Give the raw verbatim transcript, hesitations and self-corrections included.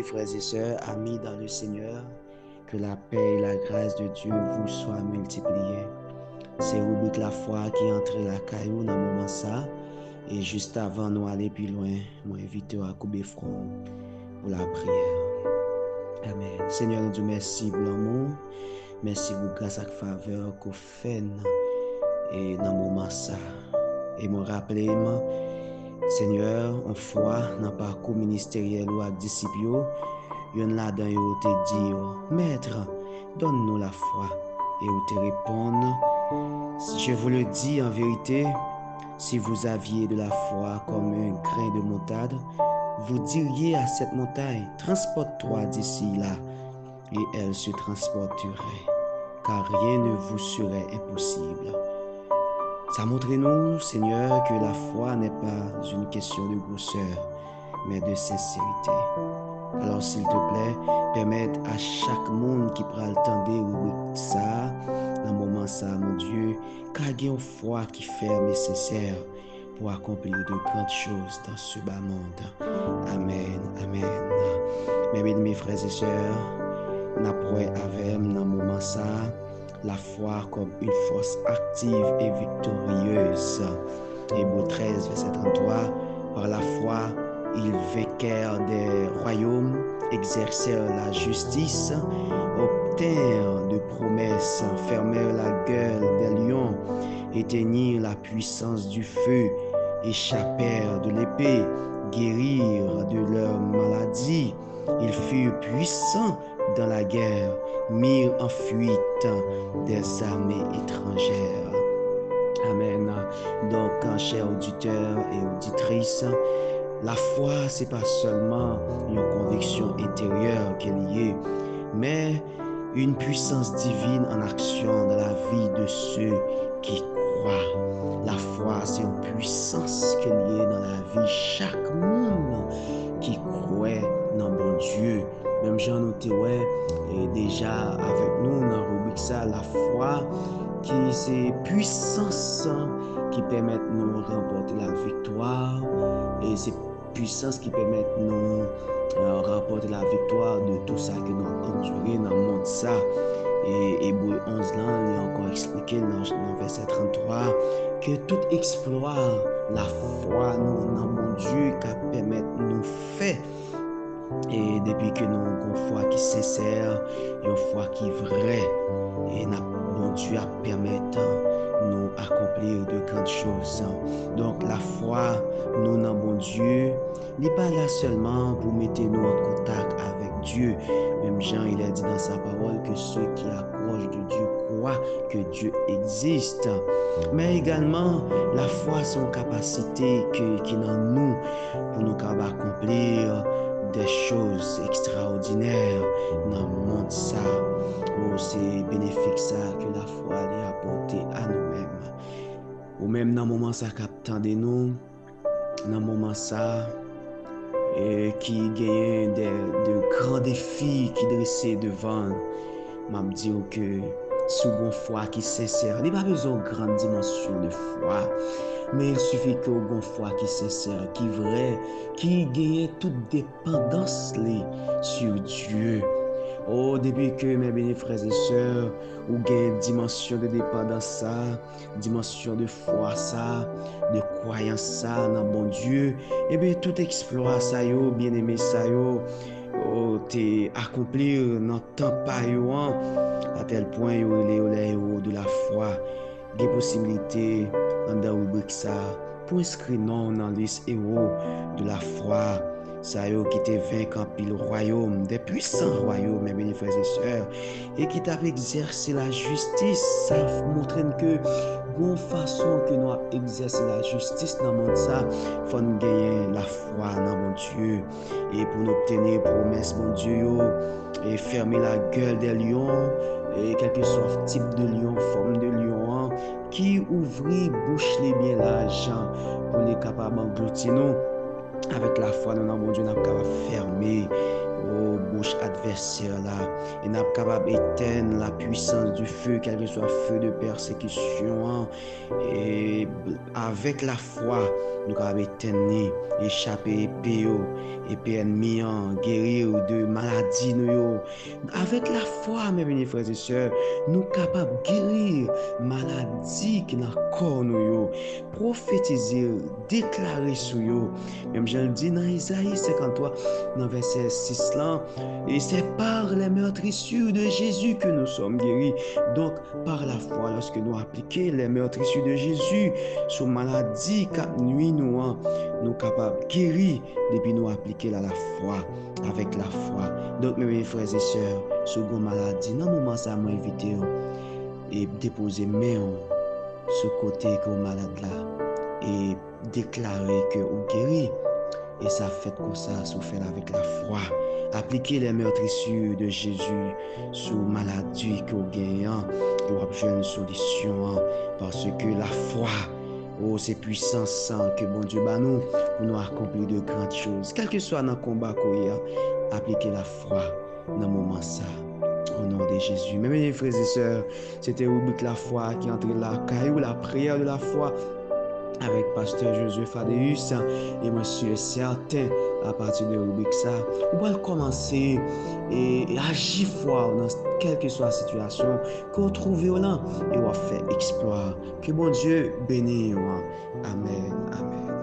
Frères et sœurs, amis dans le Seigneur, que la paix et la grâce de Dieu vous soient multipliées. Se ribrik Lafwa ki antre lakay ou nan moman sa. E jis avan nou ale pi lwen, mwen envite w a koube fwon w pou lapriyè. Amèn. Senyè, nou di w mèsi pou lanmou w. Mèsi pou gras ak favè ke w fè n, e, nan moman sa. E mwen raple m, Senyè, yon fwa nan pakou ministeryèl ou ak disip yo, youn ladan yo te di w, Mèt, donne-nous la foi. E ou te reponn, Je vous le dis en vérité, si vous aviez de la foi comme un grain de moutarde, vous diriez à cette montagne, Transporte-toi d'ici là, et elle se transporterait, car rien ne vous serait impossible. Sa montre nou, Senyè, ke lafwa n'est pas une question de grosseur, mais de sincérité. Alors, s'il te plaît, pèmèt a chak moun ki pral tande ribrik sa a, nan moman sa a, Bondye, ka gen yon fwa ki fèm e sensè pour accomplir de grandes choses dans ce bas monde. Amèn, amèn. Mes bien-aimés frères et sœurs, n ap wè avè m nan moman sa a, la foi comme une force active et victorieuse. Hébreux treize, verset trente-trois, Par la foi, ils vainquirent des royaumes, exercèrent la justice, obtinrent de promesses, fermèrent la gueule des lions, éteignirent la puissance du feu, échappèrent de l'épée, guérirent de leurs maladies. Ils furent puissants dans la guerre, mirent en fuite des armées étrangères. Amèn. Donk, chè oditè e oditris, lafwa, se pa sèlman yon konviksyon enteryè ke li ye, men une puissance divine en action dans la vie de ceux qui croient. Lafwa, se yon pwisans ke li ye nan lavi chak moun ki kwè nan Bondye. Menm jan nou te wè, e, deja avèk nou nan ribrik sa, lafwa ki se pwisans ki pèmèt nou ranpòte laviktwa, e se pwisans ki pèmèt nou, e, ranpòte laviktwa de tou sa ke nou ap andire nan mond sa. E Ebre onz lan, li ankò eksplike nan, nan vèsè tranntwa, ke tout eksplwa lafwa nou nan Bondye ka pèmèt nou fè. E depi ke nou gon fwa ki sensè, yon fwa ki vrè, e n ap, Bondye ap pèmèt nou akonpli de grandes choses. Donk, lafwa nou nan Bondye, li pa la sèlman pou mete nou an kontak avèk Dye, menm jan il est dit dans sa parole que ceux qui approchent de Dieu croient que Dieu existe. Men egalman, lafwa se yon kapasite ke, ki nan nou pou nou kapab akonpli de choz ekstraòdinè nan mond sa. O, se benefik sa ke lafwa li apòte a nou menm. Ou menm nan moman sa k ap tande nou, nan moman sa, e ki genyen de, de gran defi ki drese devan l, m ap di w ke si w gon fwa ki sensè, li pa bezwen yon gran dimansyon de fwa, men il suffit ke w gon fwa ki sensè, ki vrè, ki genyen tout depandans li sur Dieu. O, depi ke, mes bien-aimés frères et sœurs, ou gen dimansyon de depandans sa, dimansyon de fwa sa, de kwayans sa nan Bondye, ebyen, tout eksplwa sa yo, byeneme sa yo, o, te akonpli nan tan pa yo an, a tèl pwen yo rele yo les héros de la foi. Gen posiblite, anndan ribrik sa, pou enskri non w nan lis ewo de la fwa, sa yo ki te venk anpil wayòm, de pwisan wayòm, mes bien-aimés frères et sœurs, e ki t ap egzèse lajistis. Sa montre n ke gon fason ke nou ap egzèse lajistis nan mond sa, fò n genyen lafwa nan Bondye. E pou n obteni pwomès Bondye yo, e fermer la gueule des lions, e kèlkeswa tip de lyon, fòm de lyon an, ki ouvri bouch li byen laj pou li kapab anglouti nou. Avèk lafwa nou nan Bondye, n ap kapab fèmen o bouch advèsè la. E n ap kapab etenn la puissance du feu, kèlkeswa feu de pèsekisyon an. E avèk lafwa, nou kapab etenn li, e chape epe yo, epe ènmi an, geri w de maladi nou yo. Avèk lafwa, mes bien-aimés frères et sœurs, nou kapab geri maladi ki nan kò nou yo, pwofetize, deklare sou yo. Menm jan l di nan Ezayi senkanntwa, nan vèsè sis lan, et c'est par les meurtrissures de Jésus que nous sommes guéris. Donk, par la foi, lòske nou aplike les meurtrissures de Jésus sou maladi k ap nwi nou an, nou kapab geri depi nou aplike l a la foi, avèk la foi. Donk, mes bien-aimés frères et sœurs, si w gen maladi, nan moman sa, mwen envite w e depoze men w sou kote ke w malad la e deklare ke ou geri. E sa fèt konsa si w fè l avèk lafwa. Aplike les meurtrissures de Jésus sou maladi ke w genyen an, e w ap jwenn solisyon an, paske lafwa, o, se pwisans ke Bondye ba nou pou nou akonpli de grandes choses. Kèlkeswa nan konba ke w ye a, aplike lafwa nan moman sa. O non de Jezi. Mes bien-aimés frères et sœurs, se te ribrik lafwa ki antre lakay ou, la prière de la foi, avèk pastè Joseph Adeus. E mwen si e sèten, apati de ribrik sa, ou pral kòmanse e, e aji fwa w nan kèlkeswa sitiyasyon ke w twouve w lan, e w ap fè eksplwa. Ke Bondye beni w. Amèn, amèn.